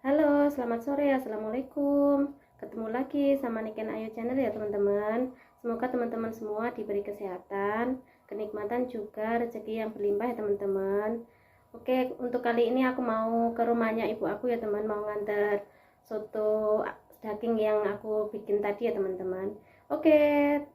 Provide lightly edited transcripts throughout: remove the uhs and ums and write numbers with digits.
Halo, selamat sore, assalamualaikum. Ketemu lagi sama Niken Ayu Channel ya teman-teman. Semoga teman-teman semua diberi kesehatan, kenikmatan juga rezeki yang berlimpah ya teman-teman. Oke, untuk kali ini aku mau ke rumahnya ibu aku ya teman, mau nganter soto daging yang aku bikin tadi ya teman-teman. Oke,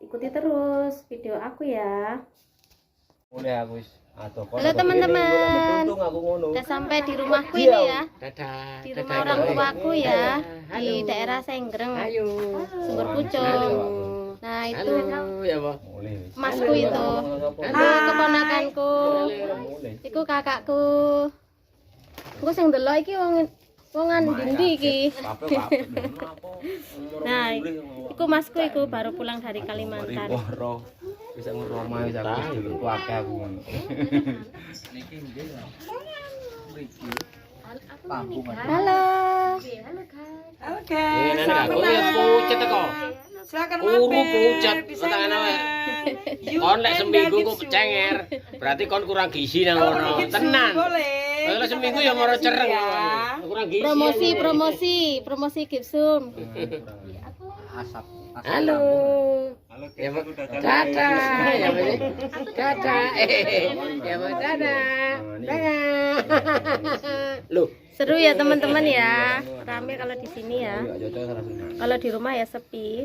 ikuti terus video aku ya. Halo teman-teman, udah sampai di rumahku ini ya. Di rumah orang tuaku ya, di daerah Senggreng, Sumber Pucung. Nah itu masku itu, itu keponakanku, itu kakakku. Aku sing ndelok iki wong wong ndi iki. Nah, iku masku iku baru pulang dari Kalimantan. Bisa ngeroma wis aku dulu akeh aku ngono. Halo. Halo guys. Pucet kok. Silakan Kuru mampir. pucet. Wetengane wae. Kon lek seminggu kok cenger, berarti kon kurang gizi nang ngono. Tenan. Boleh. Kalau seminggu ya moro cereng. Kurang gizi. Promosi, promosi, promosi Gipsum. Asap. Halo. Ya, dadah. Ya, dadah. Ya, dadah. Dadah. Loh, seru ya teman-teman ya. Rame kalau di sini ya. Kalau di rumah ya sepi.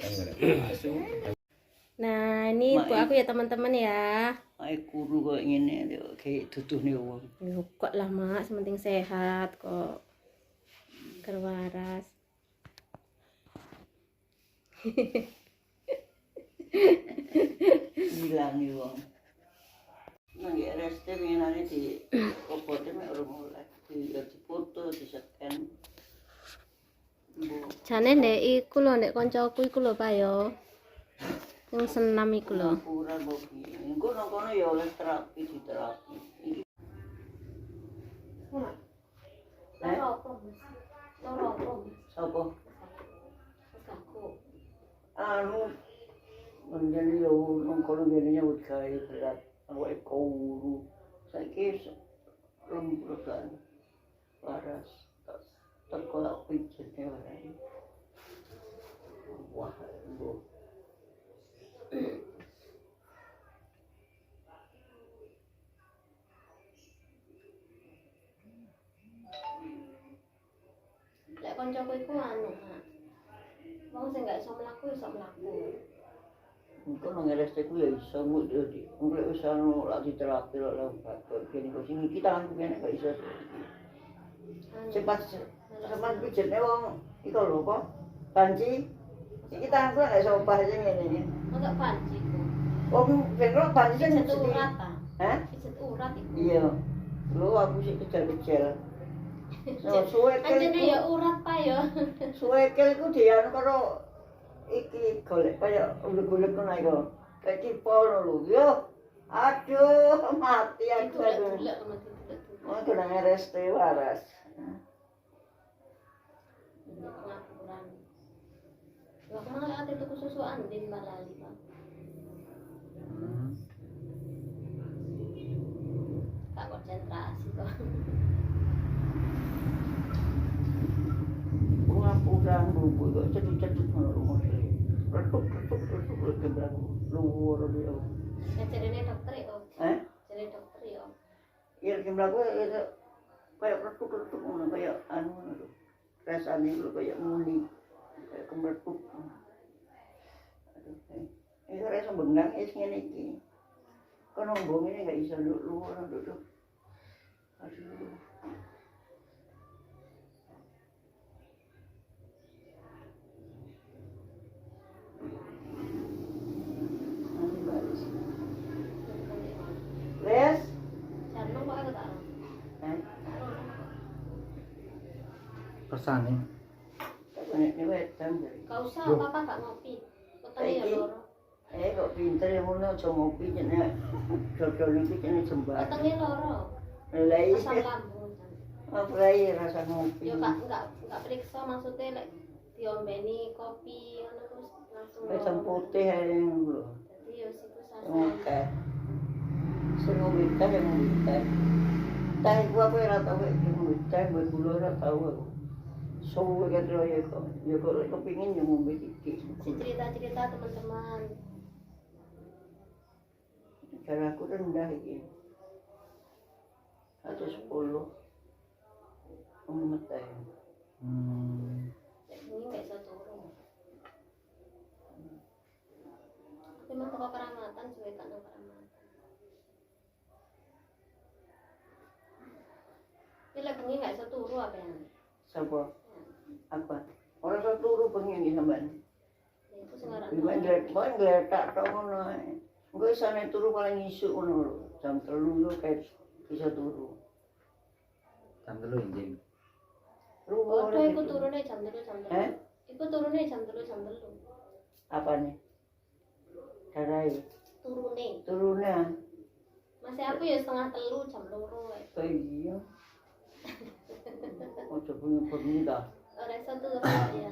Nah, ini ibu aku ya teman-teman ya. Ae kuru kok ngene kayak duduhne wong. Loh, kok lah Mak, sementing sehat kok. Kerwaras. Ngilangi wong. Nang RST winginane di obote mek ora mulai di dipoto, di scan. Jane ndek iku lho, ndek koncoku iku lho Pak yo. Sing senam iku lho. Kurang kok piye. Engko nang kono ya oleh terapi di terapi. Iki sapa? Anu menjadi yo nang kono ngene nyambut gawe berat. Awake kuru. Saiki lembrokan waras teko lak pijete wae. Wah, mbok. Lek koncoku iku anu, Mak. Wong sing gak iso mlaku iso mlaku. Engko nang RST ku ya iso muk yo di. Engko lek wis anu lak diterapi lak lompat. Kene kok sing iki tanganku kene gak iso. Sing pas sampean pijetne wong iku lho apa? Banci. Iki tanganku gak iso obah sing ngene iki. Enggak banci iku. Wong ben kok banci sing Pijet urat ta. Hah? Pijet urat iku. Iya. Lho aku sik kejel-kejel. So, suwekel Anjene ya urat Pak ya. Suwekel iku dianu karo iki golek kaya uleg-uleg ngono iku. Kayak tipe ngono lho. Yo. Aduh, mati aku. Dilek-dilek mati dilek-dilek. Oh, itu nang RST waras. Pengapuran. Lha aku malah ate tuku susu Andin Mbak lali, Pak. Tak konsentrasi kok. Pengapuran buku kok cetut-cetut ngono lho modele. Retuk-retuk retuk retuk luwur yo. Ya jarene dokter ya. Hah? Jarene dokter ya. Iya, jumlahku itu kayak retuk-retuk ngono kayak anu ngono lho. Rasane lho kayak muni. Kayak kemletuk. Aduh. Iki ora iso bengang wis ngene iki. Kono mbong ngene gak iso nduk luwur nduk. Aduh. Wes? Jarno kok aku tak. Hah? Kersane. Nek wedang jare. Gak usah, papa gak ngopi. Wetenge ya loro. Eh kok pinter ya ngono aja ngopi jenenge. Dodol iki jenenge jembar. Wetenge loro. Lah iya. Asam lambung. Apa iya rasa ngopi. Ya gak periksa maksudnya lek diombeni kopi ngono terus langsung. Wedang putih ae ngono lho. Dadi ya siku sasa. Oke. Sing ngombe teh ya ngombe teh. Teh iku aku ora tau nek ngombe teh mbek gula ora tau aku. Suwe kan ya kok. Ya kok lek kepingin ya ngombe titik. Si cerita-cerita teman-teman. Darahku rendah iki. 110. Mumet ae. Ini nggak bisa turun. Memang toko keramatan suwe kan nang keramatan. Ini lek bengi nggak bisa turu apa ya? Sapa? Apa? Ora iso turu bengi iki sampean. Ya iku sing ora. Gimana ngletak tok ngono ae. Engko isane turu paling isuk ngono lho. Jam 3 lho kayak bisa turu. Jam 3 enjing. Waduh, iku turune jam 3 jam 3. Eh? Iku turune jam 3 jam 3. Apane? Darahe. Turune. Turune. Masih aku ya 2:30 jam 2 wae. Oh iya. Ojo bengi-bengi ta. Ora iso turu ya.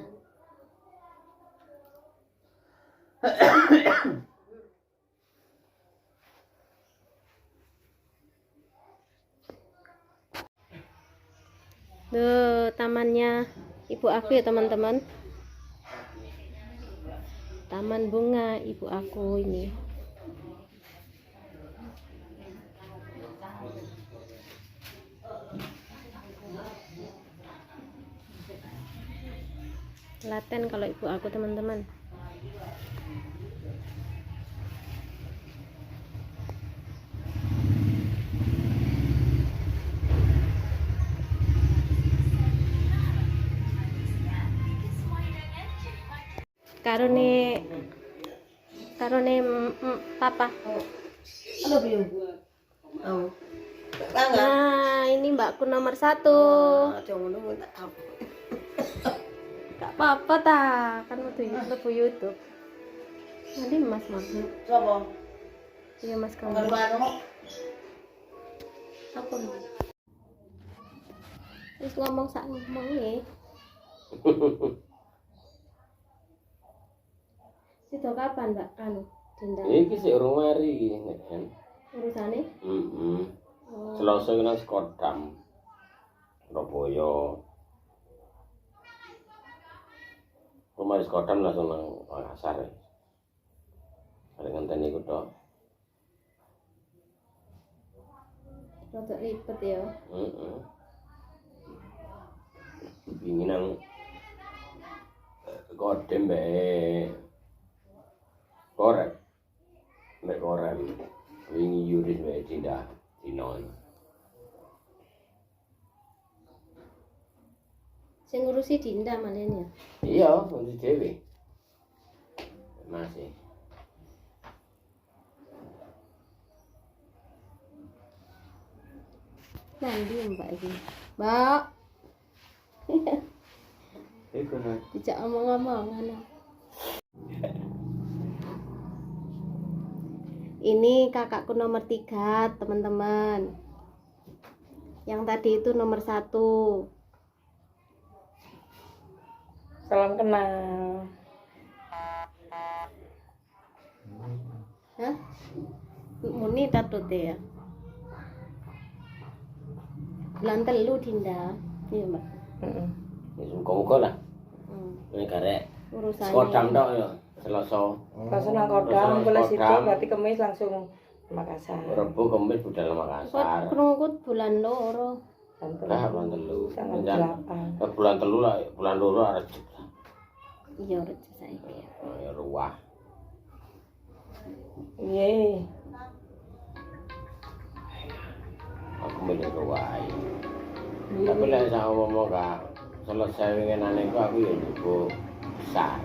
Tuh, tamannya ibu aku ya teman-teman. Taman bunga ibu aku ini. Telaten kalau ibu aku teman-teman. Karone karone papa. Halo, Biu. Oh. Nah, ini mbakku nomor 1. Gak apa-apa ta, kan mlebu YouTube. Nanti Mas Mas. Sopo? Iya Mas kamu. Apa Mas? Terus ngomong sak ngomong nih. Sido kapan Mbak anu Dinda? Iki sik urung mari iki nek kan. Urusane? Heeh. Oh. Selasa iki nang Kodam. Surabaya. Rumah di Kodam langsung nang Makassar. Paling ngenteni iku tok. Rada ribet ya. Heeh. Wingi nang Kodam mbek Korem. Mbek Korem. Wingi Yuris mbek Dinda Dino. Sing ngurusi Dinda malen ya. Iya, ngurusi dhewe. Masih. Mandi Mbak iki. Mbak. Iku nah. Dijak omong-omongan. Ini kakakku nomor 3, teman-teman. Yang tadi itu nomor 1. Salam kenal. Hah? Muni tatute ya. Bulan 3 Dinda. Iya, Mbak. Heeh. Wis muga-muga lah. Ini karek Urusane. Kodam tok ya, Selasa. Langsung nang Kodam, Langsung boleh situ Kodam. berarti Kemis langsung Makassar. Rebo Kamis budal Makassar. Krungu bulan 2. Bulan Lah bulan 3. Tanggal 8. Bulan 3 lah, bulan 2 Rejeb lah. Iya, Rejeb saiki. Oh, ya ruwah. Iya. Aku milih ruwah. Tapi lek sak ngomong gak selesai winginane iku aku ya njupuk besar.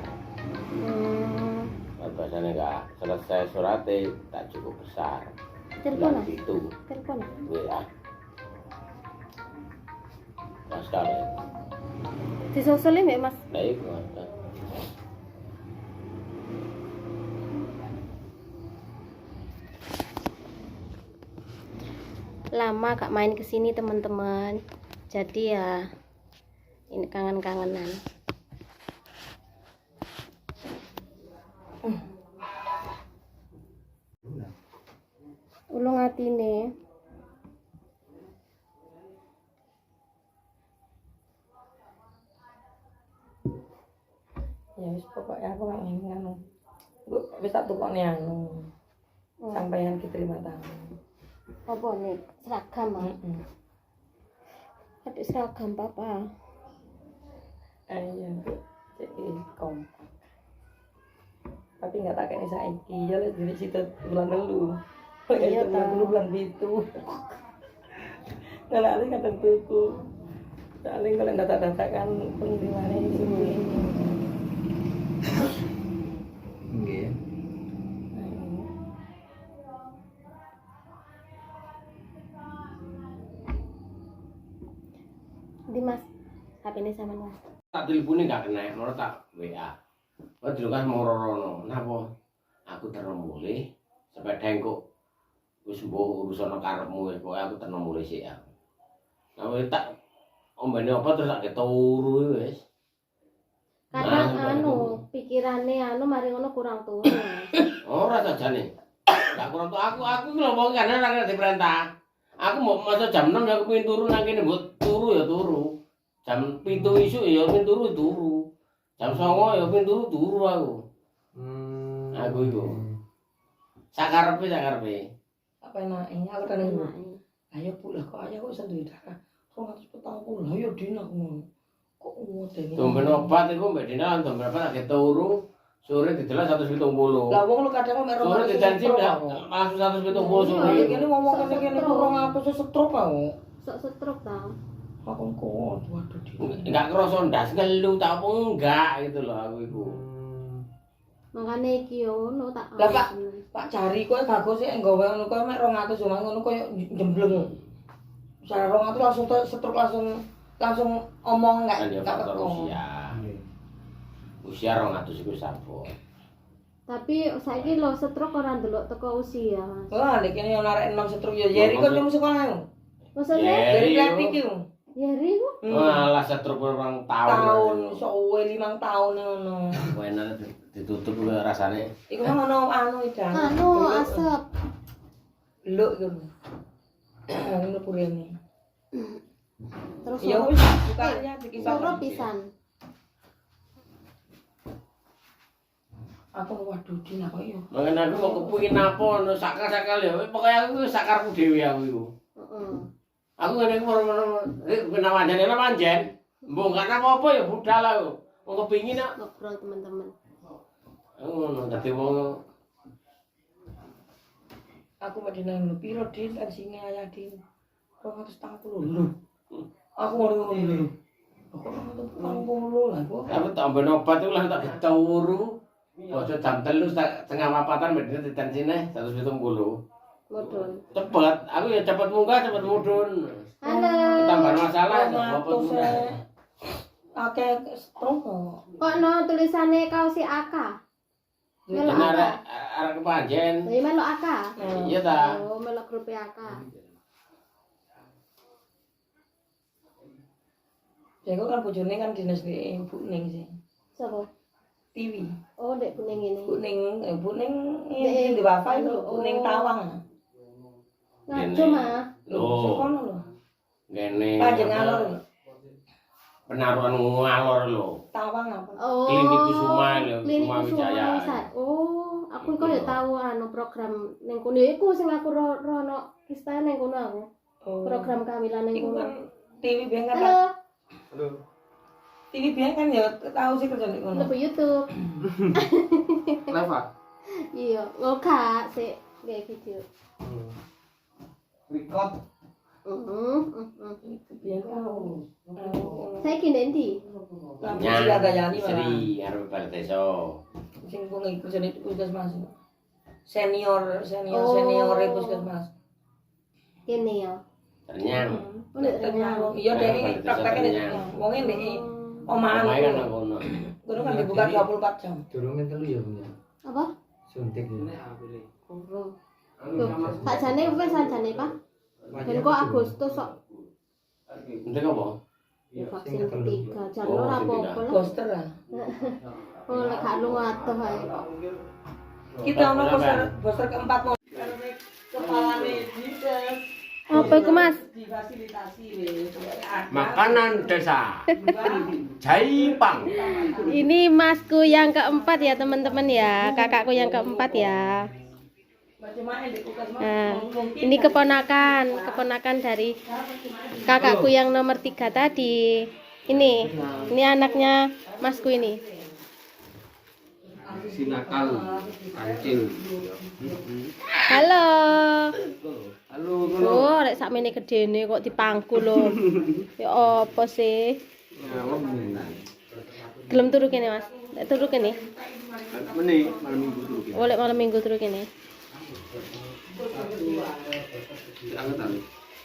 Bahasane gak selesai surate tak cukup besar. Telepon. Bulan 7. Telepon. WA. Pascal ya. Disusuli mbek Mas. Lah iku. Lama gak main kesini teman-teman. Jadi ya ini kangen-kangenan. Ulung atine. Ya wis pokoke aku mek nganu. Wis tak tukokne anu. Sampeyan diterima tamu. Apa nih? Seragam ah. Heeh. Adik seragam papa. Ayo, cek kompak. Tapi nggak tak kene saiki, ya lek diri situ bulan telu. Iya, Bulan ta. telu bulan pitu. Nggak lali kadang tuku. Soalnya kalau data-data kan pengirimannya sini. Nggih. Di Mas. HP ini sama Mas. Tak telepone gak kena, moro tak WA. Kok dilukas moro rono. Napa? Aku terno mulih, sepeda engko wis mbok urusan karepmu wis pokoke aku terno mulih sik aku. Nah, wis tak ombene apa terus tak turu wis. Karena Nah, anu pikirane anu mari ngono kurang turu. Mas. Ora sajane. Gak kurang tuh aku iki lho wong kan ora kena diperintah. Aku mau masuk jam 6 ya aku pengen turu nang kene mbok turu ya turu. Jam 7 isuk ya pengen turu turu. Jam 09 ya pengen turu turu aku. Aku iku. Sakarepe sakarepe. Apa enake? Aku kan nunggu. Enake. Ayo Bu lah kok ayah kok iso duwe darah 240. Lah yo Din aku ngono. Kok ngene. Tumben obat iku mbek Dina tumben obat tak turu. Sore didelok 170. Lah wong lu kadang mek Sore dijanji langsung 170 sore. Iya, kene ngomong kene kene 200 stroke aku. Sok stroke ta. Aku kok waduh Din. Enggak kerasa ndas ngelu tak apa enggak gitu loh aku iku. Makane iki yo ngono tak. Lah, Pak. Pak Jari kowe bagus sih nggawe ngono kowe mek 200 cuma ngono koyo jembleng. Misalnya 200 langsung stroke langsung omong Kan ya enggak enggak faktor teko. usia. Usia 200 iku sapo. Tapi saiki lho stroke ora ndelok teko usia, Mas. Wah, nek kene yo arek enom stroke yo Yeri kok cuma sekolah yo. Maksudnya Yeri Yeri klepi ki. Yeri ku Walah stroke orang tahun. Tahun suwe 5 tahun ngono. Enak ditutup kok rasane. Iku mah ngono anu idan. anu asep. Luk iku. Anu mlebu rene. Terus Ya surup wis buka ya dikipas. surup pisan. Aku waduh Din aku yo. Makanya aku mau kepingin apa no sakal-sakal ya. Pokoke aku sakarku dhewe aku iku. Heeh. Aku ngene iku moro-moro kena wanjene ana wanjen. Mbok gak apa-apa ya budal aku. Wong kepingin kok. Ngobrol teman-teman. Aku ngono dadi wong Aku medina ngono piro Din tensinge ayah Din. 240 lho. Aku ngono ngono lho. Kok 240 lah kok. Aku tambah obat iku langsung tak turu. Ojo jam 3 setengah papatan bedine ditensine 170. Mudun. Cepet, aku ya cepet munggah, cepet mudun. Halo. Tambahan masalah, cepet 200 munggah. Akeh stroke kok. Kok no tulisane kaos si AK? Melok Ini AK. arek arek kepanjen. Lah iya melok AK. Iya ta. Oh, melok grup AK. Ya kok kan bojone kan dinas di Bu Ning sih. Sopo? TV. Oh, ndek kuning ini. Bu Ning, Bu Ning Dek, di Wafa itu lho, Bu Ning oh. Tawang. Ngaco mah. Lho, Loh. sekono lho. Ngene. Panjang ngalor lho. Penaruhan ngalor lho. Tawang apa? Oh. Klinik Kusuma lho, Klinik Kusuma Kusuma Wijaya. Oh, aku iku ya tau anu program ning kono. Ya iku sing aku rono kista ning kono aku. Oh. Program kehamilan ning Iku kono. kan TV biyen kan Halo, Halo. TV biyen kan ya tau sih kerja ning kono. mlebu YouTube. Leva. Iya, oh gak sik gawe video. Record. Heeh, heeh. Iku biyen tau. Saiki ndek ndi? Lah sing gayani malah. Sri arep bal desa. Sing wong iku kerjane di puskesmas. Senior, senior, Oh. senior puskesmas. Kene ya. Ternyang. Oh, ndek Renyang. Iya Nah, dhek bal desa praktekne Ternyang. wonge ndek omahan. Omahe kan nang kono. Kono kan dibuka 24 jam. Durung telu ya, Bu ya. Apa? Suntik ya. Ora. Loh, sakjane wis sakjane, Pak. Ben kok Agustus kok Entek apa? ya vaksin ketiga. Jan Oh, ora vaksin apa-apa lah. Booster lah. Oh, lek gak lunga atuh ae kok. Kita ono booster booster keempat mau. Kepalane dites. Apa? Apa iku, Mas? Makanan desa. Jaipang. Ini masku yang keempat ya, teman-teman ya. Kakakku yang keempat ya. Nah, ini keponakan, keponakan dari kakakku yang nomor 3 tadi. Ini anaknya masku ini. Sinakal kancil. Halo. Halo, Oh, rek sakmene gedene kok dipangku lho. Ya apa sih? Gelem turu kene, Mas. Lek turu kene. Meni malam minggu turu kene. Oh, lek malam minggu turu kene. Angetan.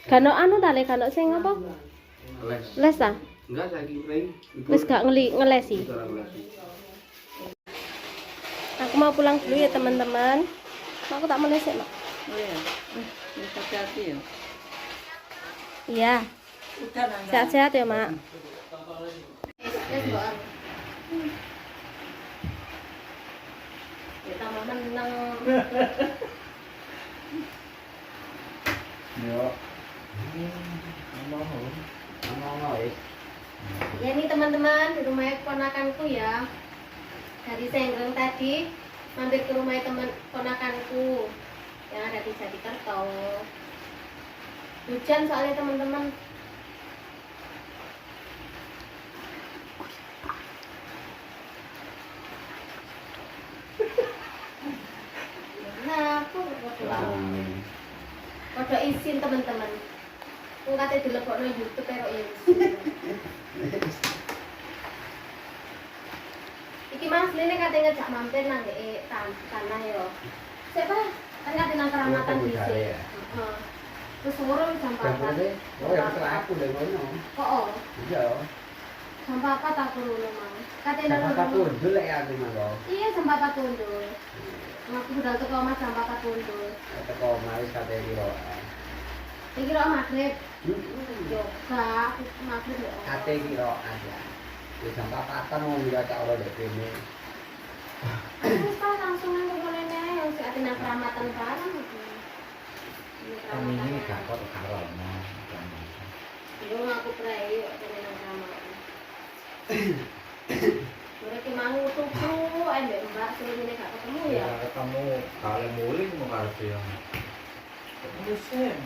Gak anu ta le, gak sing apa? Les. Les ta? Enggak saiki prei. Wis gak ngelesi. Aku mau pulang dulu ya, teman-teman. Aku tak melesek, Mak. Oh iya. Hati-hati ya. Iya. Sehat-sehat ya, Mak. Ya tambah menang. Yo. Ngomong wis. Ya ini teman-teman di rumah ponakanku ya. Dari Senggreng tadi mampir ke rumah teman ponakanku yang ada di Jatikerto. Hujan soalnya teman-teman. Nah, aku podo izin teman-teman. Aku kate dilebokno YouTube pero izin. Iki Mas Lene kate ngejak mampir nang ndek tanah yo. Sik Pak, kan kate nang keramatan dhisik. Heeh. Terus urung jam 4. Oh ya betul aku lho ngono. Kok oh? Iya. Jam 4 aku ngono mau. Kate nang Jam 4 tundul lek aku mangko. Iya jam 4 tundul. Aku budal teko omah jam 4 tundul. Teko omah wis kate piro. Iki ro magrib. Yo gak, aku magrib yo. Kate piro aja. Ya jam 4-an wong ora tak ora ndek kene. Aku wis ta langsung nang rumah nenek yang sik ate nang keramatan bareng iki. Ini gak kok karo ono. Yo aku prei kok kene nang keramatan. Mereka mau tuku ambek Mbak suruh gak ketemu ya. Ya ketemu kale muling mau karepe ya. Musim.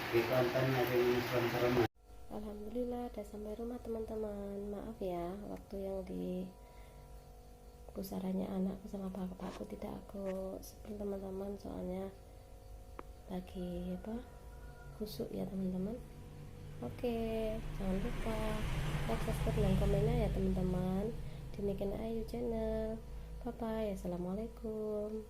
Di konten sing serem-serem. Alhamdulillah udah sampai rumah teman-teman. Maaf ya, waktu yang di pusarannya anakku sama bapakku tidak aku spill teman-teman, soalnya lagi apa kusuk ya teman-teman. Oke, jangan lupa like, subscribe, dan komennya ya teman-teman. Di Niken Ayu Channel. Bye bye, assalamualaikum.